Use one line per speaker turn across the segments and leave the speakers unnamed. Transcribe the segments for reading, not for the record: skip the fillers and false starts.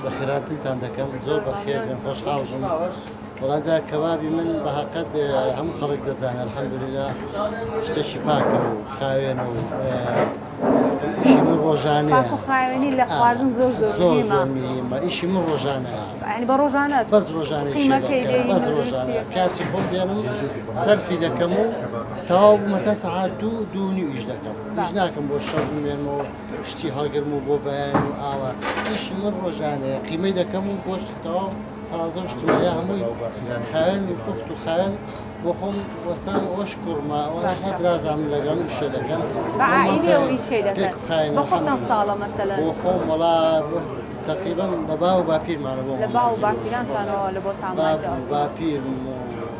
بەخێراتنتان دەکەم زۆر بەخێر بێن خۆشحاڵ بووم وەڵا جا کەبابی من بە هەقەت هەموو خەڵک دەزانێت الحمدلله شتێکی پاکە و خاوێنە و ئیشی من ڕۆژانەیە
پاک و خاوێنی لە خواردن زۆر زۆر
زۆر
مهمە
زۆر مهمە ئیشی من ڕۆژانەیە
یعنی بە ڕۆژانە
بەس ڕۆژانە ئیشێ
قیمەکەی
دەکەم
دێنی
بەس
و
ڕۆژانە
دروستی دەکەی.
کاسی خۆم دێنم سەرفی دەکەم و تەواو بوومە تا سەعات دوو دوو نیو ئیش دەکەم ئیش
باش.
ناکەم بۆ شەو بمێنمەوە شتی هەڵگرم و بۆ بەیان و ئاوا ئیشی من ڕۆژانەیە قیمەی دەکەم و گۆشتی تەواو تازە و شتمەیە هەمووی خاوێن و پوخت و خاوێن بۆ خۆم وەستام ئەوەش کوڕمە ئەوانە
باشە.
هەر برازام لەگەڵم ئیشێ دەکەن
بە
هەموومان
عائیلەوە ئیشێ دەکەن
پێک و خاوێن
بە خۆتان
الحمدلله.
ساڵە مەسەلەن
بۆ خۆم وەڵا تقریبا لە باو و باپیرمانە بۆ
لە باو و باپیرانتانەوە لە بۆتان
باب
مایتەوە
و باپیرم و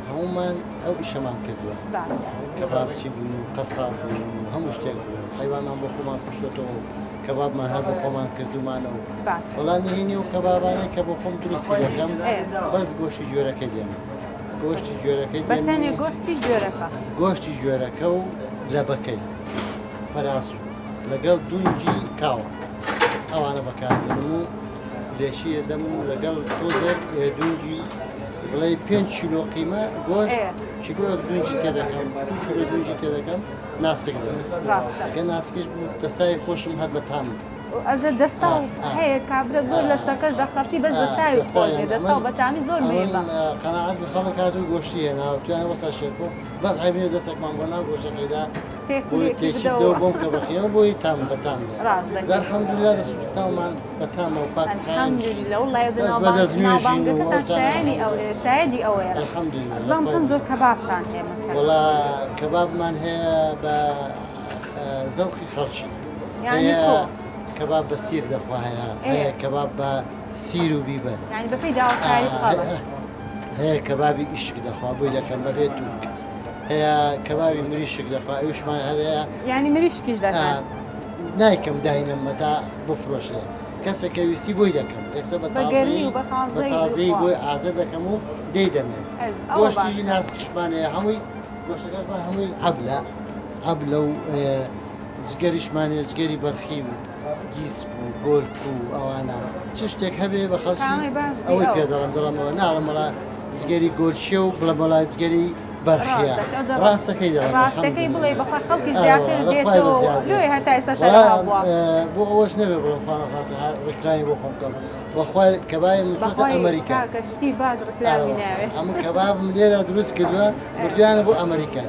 هەموومان ئەو ئیشەمان کردووە
باشە
کەبابچی بووین و قەساب بووین و هەموو شتێک بووین حەیوانمان بۆ خۆمان کوشتۆتەوە و کەبابمان هەر بۆ خۆمان کردومانە و
باشە
وەڵا نهێنی و کەبابانەی کە بۆ خۆم دروستی دەکەم
ئێ.
بەس گۆشتی گوێرەکەی دێنم گۆشتی گوێرەکەی
بە
دێنم
تەنێ
و
گۆشتی گوێرەکە
گۆشتی گوێرەکە و لەبەکەی پەراسو لەگەڵ دونجی کاوە ئەوانە بەکاردێنم و لێشی دەدەم و لەگەڵ تۆزێک دونجی بڵێ پێنج کیلۆ قیمە گۆشت
ئێ.
کیلۆیەک دونجی تێدەکەم دو کیلۆ دونجی تێدەکەم ناسک دەبێت
ڕاستە
ئەگەر ناسکیش بوو دەستاوی خۆشم هەر بەتام
ئەزە دەستاو هەیە کابرا زۆر لە شتەکەش دەخەفتی بەس دەستاوی خۆش بێ دەستاو بەتامی زۆر مهمە
قەناعەت بە خەڵک هات و گۆشتی هێنا و تویان وەسا شێرکۆ بەس عەیب نییە دەستێکمان بۆ ناو گۆشتەکەیدا بۆی
تێکولێکی
تێکی
بدەوە
بدەوە بۆم کە بەقیمە بۆی تام بەتام بێ
ڕاست دەکەی.
جا الحمدلله دەست و تاومان بەتامە و پاک و خاوێنیش
الحمدلله والله ئەزە
دەست بە دەست نوێژین و
ناوبانگەکەتان
ئەو شتانە
شایەنی ئەوەیە شایەدی ئەوەیە
الحمدلله لە
زام
خوای
چەند جۆر
بەزەیی.
کەبابتان هەیە مەسەلەن
وەڵا کەبابمان هەیە بە زەوقی خەڵکی
یانی
هەیە
کۆ
کەباب بە سیر دەخوا هەیە
ئێ.
هەیە کەباب بە سیر و بیبەر
یانی بەپێی داواکاری خەڵک
هەیە کەبابی ئیشک دەخوا بۆی دەکەم بەبێ توک هەیە کەبابی مریشک دەخوا ئەویشمان هەر هەیە
یانی مریشکیش دەکەن
نایکەم داینەم مەتا بفرۆشێ کەسێک کە ویستی بۆی دەکەم یەکسەر بە
بە گەرمی
تازەیی
و بە
بە
تازەیی
تازەیی
دڵخوا
بۆی ئازر دەکەم و دەیدەمێ
ئەز ئەوە
گۆشتی
باشە
ناسکیشمان هەیە هەمووی گۆشتەکەشمان هەمووی عەبلە عەبلە و جگەریشمان هەیە جگەری بەرخی و گیسک و گۆلک و ئەوانە چ شتێک هەبێ بە خەڵکی
کامەی باش بی
ئەوەی
ئەو
پێ دەڵێم دەڵێم ئەوە ناڵێم وەڵا جگەری گۆلکیە و بڵێم وەڵا جگەری بەرخیە
ڕاست دەکەی ئەوجا
ڕاستەکەی دەڵێم
ڕاستەکەی بڵێ
الحمدلله
بەخوا خەڵکی
ئەرێ
زیاتر
وەڵا لە خوای
دێتەوە
بەزیاد بێ
لۆیە هەتا ئێستا
وەڵا
شەرها بووە
بۆ ئەوەش نەبێ بڵێم خوا نەخواستە هەر ڕیکلامی بۆ خۆم بکەم بەخوا کەبابی من چۆتە
بەخوای
ئەمریکا
کاکە شتی باش
ئەرێ
ڕیکلامی
وەخوا
ناوێ
ئەمن کەبابم لێرە دروست کردووە بردویانە بۆ ئەمریکا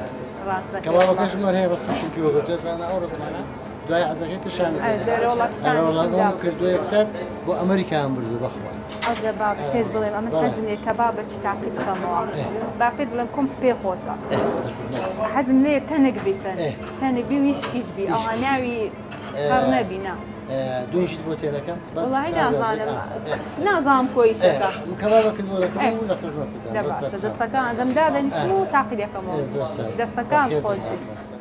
ڕاست دەکەی وەڵا
کەبابەکەشم هەر هەیە ڕەسمیشم پێوە گرتووە ئێستا ئەو ڕەسمانە دوای عەزەکەی پیشانی دەدەم
ئەرێ وەڵا
ئەرێ وەڵا
پیشانیشم
ئەوم
دا
کردووە یەکسەر بۆ ئەمریکایان بردووە بەخوا
ئەوجا با
ئەرێ
پێت
وەڵا
بڵێم ئەمن
بەڵێ
حەزم لێ کەبابە چی تاقی بکەمەوە
ئێ
با پێت بڵێم کوم پێ خۆشە
ئێ لە خزمەتت
حەزم لێ تەنک بیتن
ئێ
تەنک بی ویشکیش بی ئەوها
ئیشکیش بی
ناوی
ئێ
تەڕ نەبی نا
ئێ دوێنیشت بۆ تێدەکەم بەس
وەڵاهی
سادە بێ
نازانم
ئا ئێ
نازانم
ئێ
کۆیشەکە
من کەبابەکت بۆ دەکەم
ئێ
و لە خزمەتتدام
دە
بەس
باشە
سەرچاو
دەستەکان ئەنجام
ئا
دادەنیشم و تاقی
ئێ
دەکەمەوە
زۆر چاک
دەستەکان
بەخێر
خۆش
بێن
بی
ئا.